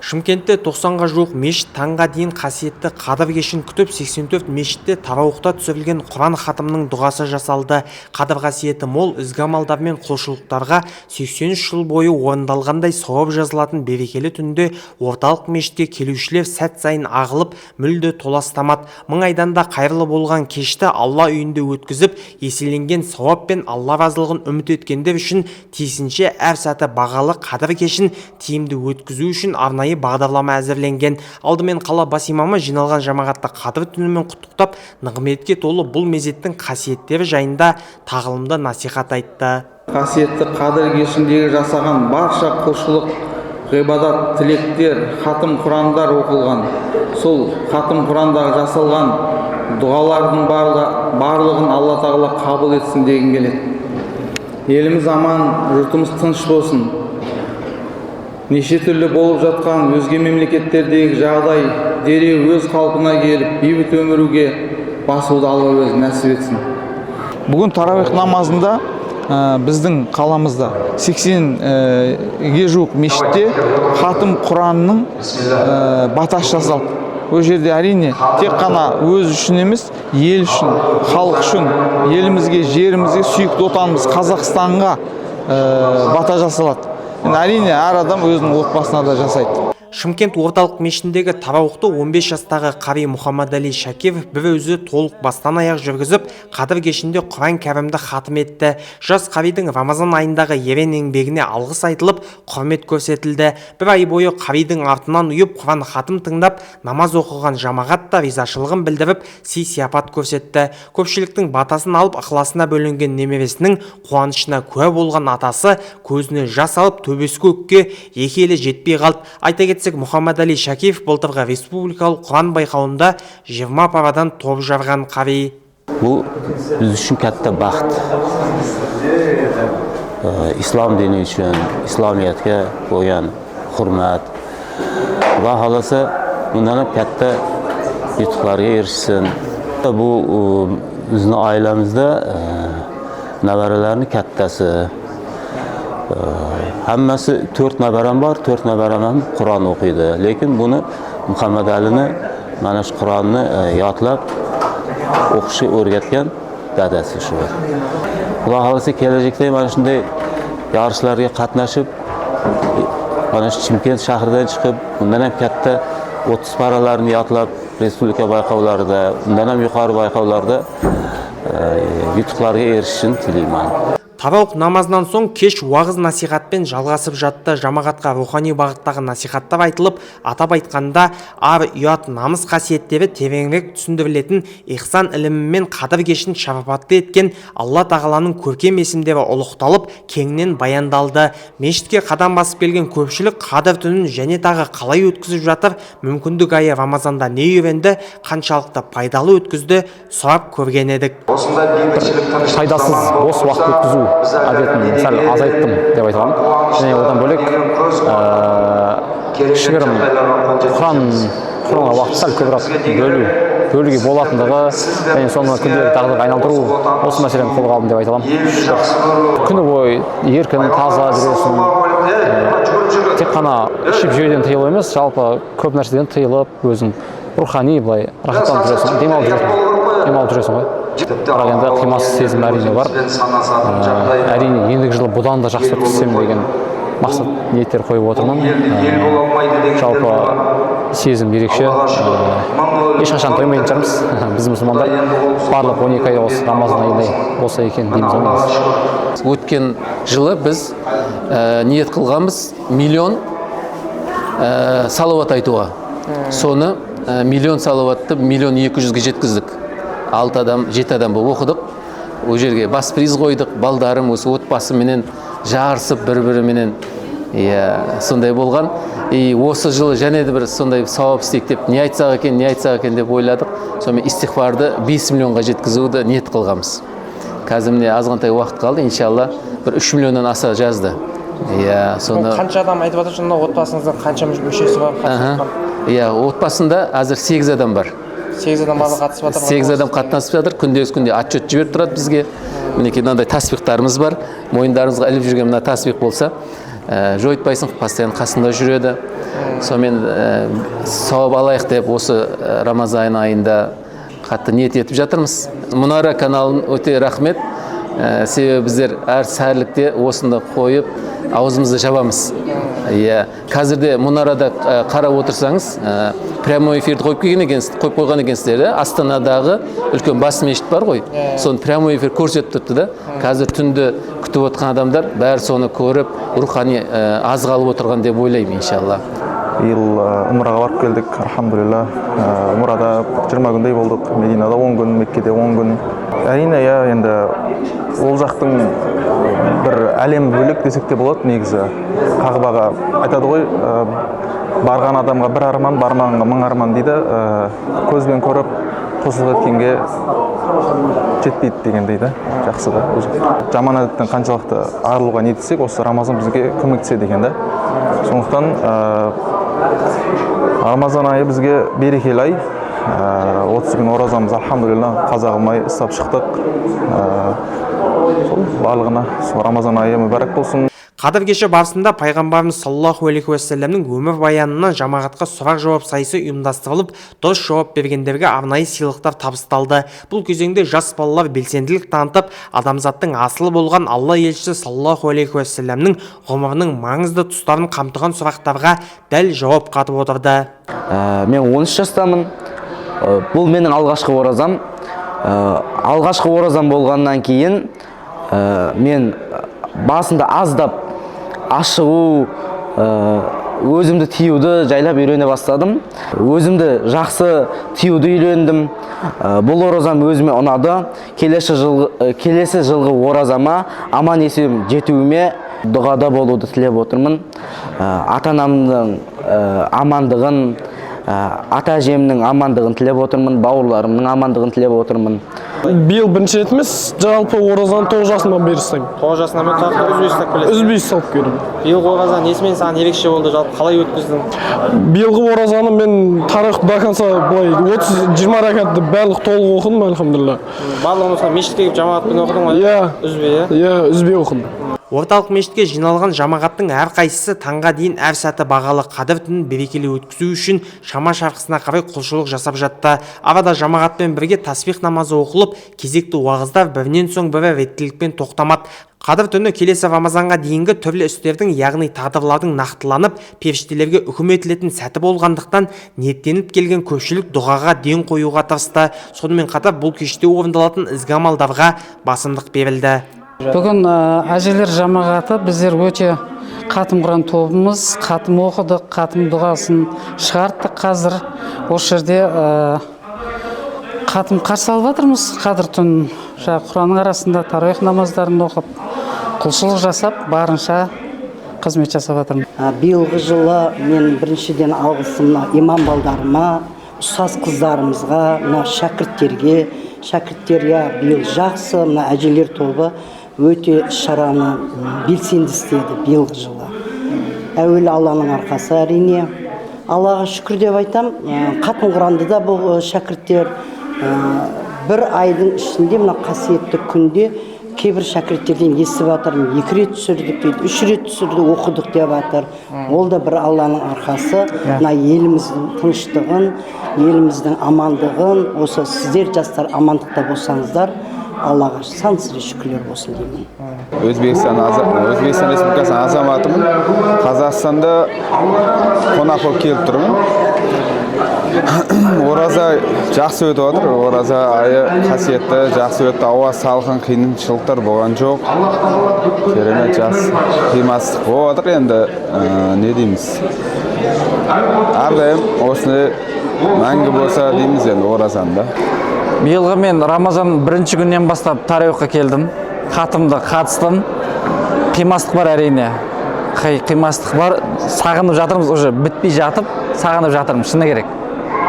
Шымкентте 90-ға жуық мешіт таңға дейін қасиетті Қадір кешін күтіп, 84 мешітте тарауықта түсірілген Құран хатымның дұғасы жасалды. Қадір қасиеті мол ізгі амалдар мен құлшылықтарға 83 жыл бойы орындалғандай сауап жазылатын берекелі түнде орталық мешітке келушілер сәт сайын ағылып, мүлде толастамады. Мың айдан да қайырлы болған кешті Алла үйінде өткізіп, еселенген сауап пен Алла разылығын үміт еткендер үшін тиісінше әр сәті бағалы Қадір кешін тиімді өткізу үшін арнайы бағдарлама әзірленген. Алдымен қала бас имамы жиналған жамағатты Қадір түнімен құттықтап, нығметке толы бұл мезеттің қасиеттері жайында тағылымды насихат айтты. Қасиетті Қадір кешіндегі жасаған барша құлшылық, ғибадат, тілектер, хатым Құрандар оқылған, сол хатым Құрандағы жасалған дұғалардың барлығын Алла Тағала қабыл етсін дегім келеді. Еліміз аман, жұртымыз тыныш болсын. Неше түрлі болып жатқан өзге мемлекеттердегі жағдай дереу өз қалпына келіп, бейбіт өміруге басуды Алла өзі нәсіп етсін. Бүгін тарауих намазында біздің қаламызда 80-ге жуық мешітте хатым Құранның батасы жасалды. Ол жерде, әрине, тек қана өз үшін емес, ел үшін, халық үшін, елімізге, жерімізге, сүйікті отанымыз Қазақстанға бата жасалады. Енді, әрине, әр адам өзінің отбасына да жасайды. Шымкент орталық мешітіндегі тарауықты 15 жастағы қари Мұхаммадали Шакиров бір өзі толық бастан аяқ жүргізіп, Қадір кешінде Құран кәрімді хатым етті. Жас қаридің Рамазан айындағы ерен еңбегіне алғыс айтылып, құрмет көрсетілді. Бір ай бойы қаридің артынан ұйып, Құран хатым тыңдап, намаз оқыған жамағат та ризашылығын білдіріп, сый сияпат көрсетті. Көпшіліктің батасын алып, ықыласына бөленген немересінің қуанышына куә болған атасы көзіне жас алып, төбесі көкке екі елі жетпей қалды. Айта кетсек, Мұхаммадали Шакиев былтырғы республикалық Құран байқауында 20 парадан топ жарған қари. Bu biz uchun katta baxt. Islom dini uchun, islomiyatga bo'lgan hurmat. Xudo xohlasa, bundan ham katta yutuqlarga erishsin. Bu bizni oilamizda navaralarning kattasi. Hammasi 4 navaram bor, 4 navaram ham Qur'on o'qiydi. Lekin buni Muhammad Alini mana shu Qur'onni yodlab o'qishga o'rgatgan dadasi shu. Xudo xohlasa, kelajakda mana shunday yarishlarga qatnashib, mana shu Chimkent shahridan chiqib, bundan ham katta 30 paralarni yodlab, respublika bayqovlarida, undan ham yuqori bayqovlarda yutuqlarga erishishini tilayman. Тарауық намазынан соң кеш уағыз насихатпен жалғасып жатты. Жамағатқа рухани бағыттағы насихаттар айтылып, атап айтқанда, ар, ұят, намыс қасиеттері тереңірек түсіндірілетін ихсан ілімімен Қадір кешін шарапатты еткен Алла Тағаланың көркем есімдері ұлықталып, кеңінен баяндалды. Мешітке қадам басып келген көпшілік Қадір түнін және тағы қалай өткізіп жатыр, мүмкіндік айы Рамазанда не үйренді, қаншалықты пайдалы өткізді, сұрап көрген едік. Осындай бейбітшілік, тыныштық Пайдасыз заман бос уақыт болса, өткізу біз әдетін әлі сәл азайттым деп айта аламын. Және одан бөлек керемет кішігірім жағдайларға қол жеткіземіз. Құранға уақыт сәл көбірек бөлуге болатындығы және соны күнделікті дағдыға айналдыру, осы мәселені қолға алдым деп айта аламын. Елді жақсы көру. Күні бойы еркін, таза жүресің. Тек қана ішіп жеуден тыйылу емес, жалпы көп нәрседен тыйылып, өзің рухани былай рахаттанып жүресің, демалып жүресің ғой. Бірақ енді қимас сезім, әрине, бар. Әрине, ендігі жылы бұдан да жақсы өткізсем деген мақсат, ниеттер қойып отырмын. Жалпы сезім ерекше. Ешқашан тоймайтын шығармыз біз, мұсылмандар. Барлық 12 ай осы Рамазан айындай болса екен дейміз ғой негізі. Өткен жылы біз ниет қылғанбыз миллион салауат айтуға. Соны миллион салауатты 1 200 000-ге жеткіздік. Алты адам, жеті адам болып оқыдық. Ол жерге бас приз қойдық. Балдарым осы отбасыменен жарысып, бір біріменен, иә, сондай болған. И осы жылы және де бір сондай сауап істейік деп, не айтсақ екен, не айтсақ екен деп ойладық. Сонымен истиғфарды 5 миллионға жеткізуді ниет қылғанбыз. Қазір, міне, азғантай уақыт қалды, иншалла, бір 3 миллионнан аса жазды, иә, соны. Қанша адам айтып жатыр сонда? Отбасыңызда қанша мүшесі бар қатысып жатқан? Иә, отбасында қазір сегіз адам бар. Сегіз адам барлығы қатысып жатыр. Сегіз адам қатынасып жатыр. Күнде күнде отчет жіберіп тұрады бізге. Мінекей, мынандай таспиқтарымыз бар, мойындарыңызға іліп жүрген мына таспиқ болса. Жойытпайсың, постоянно қасында жүреді. Сонымен сауап алайық деп осы Рамазан айында қатты ниет етіп жатырмыз. Мұнара каналын өте рахмет. Себебі біздер әр сәрлікте осында қойып аузымызды жабамыз. Иә, қазірде мұнарада қарап отырсаңыз, прямой эфирді қойып келген екенсіз, қойып қойған екенсіздер, да? Астанадағы үлкен бас мешіт бар ғой, соны прямой эфир көрсетіп тұрыпты да. Қазір түнді күтіп отырған адамдар бәрі соны көріп, рухани азық алып отырған деп ойлаймын, иншалла. Биыл умраға барып келдік, альхамдулилля. Умрада 20 күндей болдық, Мединада 10 күн, Меккеде 10 күн. Әрине, иә, енді ол жақтың бір әлем бөлек десек те болады негізі. Қағбаға айтады ғой, барған адамға бір арман, бармағанға мың арман дейді. Көзбен көріп, құлшылық еткенге жетпейді дегендей да, жақсы да. Ол жақ. Жаман әдеттен қаншалықты арылуға ниеттесек, осы Рамазан бізге көмектеседі екен да. Сондықтан Рамазан айы бізге берекелі ай. 30 күн оразамыз альхамдулилля қаза қылмай ұстап шықтық. Сол барлығына сол Рамазан айы мүбәрәк болсын. Қадір кеші барысында пайғамбарымыз саллаллаху алейхи уассаламның өмір баянынан жамағатқа сұрақ-жауап сайысы ұйымдастырылып, дұрыс жауап бергендерге арнайы сыйлықтар табысталды. Бұл кезеңде жас балалар белсенділік танытып, адамзаттың асылы болған Алла елшісі саллаллаху алейхи уассаламның ғұмырының маңызды тұстарын қамтыған сұрақтарға дәл жауап қатып отырды. Мен 13 жастамын. Бұл менің алғашқы оразам. Алғашқы оразам болғаннан кейін мен басында аздап ашығу, өзімді тиюді жайлап үйрене бастадым. Өзімді жақсы тиюді үйрендім. Бұл оразам өзіме ұнады. Келесі жылғы оразама аман есен жетуіме дұғада болуды тілеп отырмын. Ата-анамның амандығын, ата әжемнің амандығын тілеп отырмын, бауырларымның амандығын тілеп отырмын. Биыл бірінші рет емес, жалпы оразаны 9 жасымнан бері ұстаймын. 9 жасынан бері тұрақты үзбей ұстап келесің? Үзбей ұстап келемін. Биылғы ораза несімен саған ерекше болды, жалпы қалай өткіздің? Биылғы оразаны мен тарих до конца былай 30-20 ракатты барлық толық оқыдым, альхамдулилля. Барлығын осылай мешітке келіп жамағатпен оқыдың ғой? Иә. Үзбей, иә? Иә, үзбей оқыдым. Орталық мешітке жиналған жамағаттың әрқайсысы таңға дейін әр сәті бағалы қадір түнін берекелі өткізу үшін шама шарқысына қарай құлшылық жасап жатты. Арада жамағатпен бірге тасбих намазы оқылып, кезекті уағыздар бірінен соң бірі реттілікпен тоқтамады. Қадір түні келесі Рамазанға дейінгі түрлі істердің, яғни тағдырлардың нақтыланып, періштелерге үкім етілетін сәті болғандықтан ниеттеніп келген көпшілік дұғаға ден қоюға тырысты. Сонымен қатар бұл кеште орындалатын ізгі амалдарға басымдық берілді. Бүгін әжелер жамағаты біздер өте қатым құран тобымыз, қатым оқыдық, қатым дұғасын шығарттық. Қазір осы жерде қатым қарсы алып жатырмыз. Қадір түн жаңа Құранның арасында тарауих намаздарын оқып, құлшылық жасап, барынша қызмет жасап жатырмыз. Биылғы жылы мен біріншіден алғысым мына имам балдарыма, ұстаз қыздарымызға, мына шәкірттерге. Шәкірттер иә биыл жақсы, мына әжелер тобы өте шараны белсенді істеді биылғы жылы. Әуелі Алланың арқасы әрине. Аллаға шүкір деп айтам, қатым құранды да бұл шәкірттер бір айдың ішінде мына қасиетті күнде кейбір шәкірттерден естіп жатырмын, 2 рет түсірдік дейді, 3 рет түсірдік, оқыдық деп жатыр. Ол да бір Алланың арқасы. Мына еліміздің тыныштығын, еліміздің амандығын, осы сіздер жастар амандықта болсаңыздар, Аллаға сансыз шүкірлер болсын деймін. Өзбекстан Республикасының азаматымын. Қазақстанда қонақ болып келіп тұрмын. Ораза жақсы өтіп жатыр. Ораза айы қасиетті, жақсы өтті. Ауа салқын, қиыншылықтар болған жоқ. Керемет жақсы. Қимастық болып жатыр енді, не дейміз? Әрдайым осындай мәңгі болса дейміз енді оразаны да. Биылғы мен Рамазан бірінші күннен бастап тарауихқа келдім. Қатымды қатыстым. Қимастық бар әрине. Қимастық бар. Сағынып жатырмыз, уже бітпей жатып, сағынып жатырмыз, шыны керек.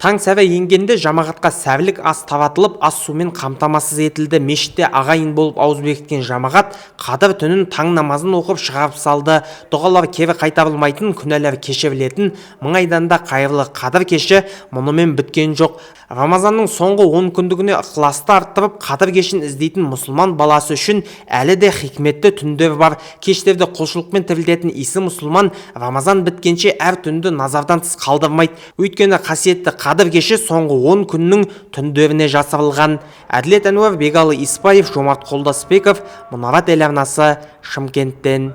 Таң сәрі енгенде жамағатқа сәрлік ас таратылып, ас сумен қамтамасыз етілді. Мешітте ағайын болып ауыз бекіткен жамағат Қадір түнін таң намазын оқып шығарып салды. Дұғалар кері қайтарылмайтын, күнәлар кешірілетін мың айдан да қайырлы Қадір кеші мұнымен біткен жоқ. Рамазанның соңғы 10 күндігіне ықыласты арттырып, Қадір кешін іздейтін мұсылман баласы үшін әлі де хикметті түндер бар. Кештерді құлшылықпен тірілтетін исі мұсылман Рамазан біткенше әр түнді назардан тыс қалдырмайды. Өйткені қасиетті Қадір кеші соңғы 10 күннің түндеріне жасырылған. Әділет Әнуар, Бегалы Испаев, Жомарт Қолдасбеков, Мұнара телеарнасы, Шымкенттен.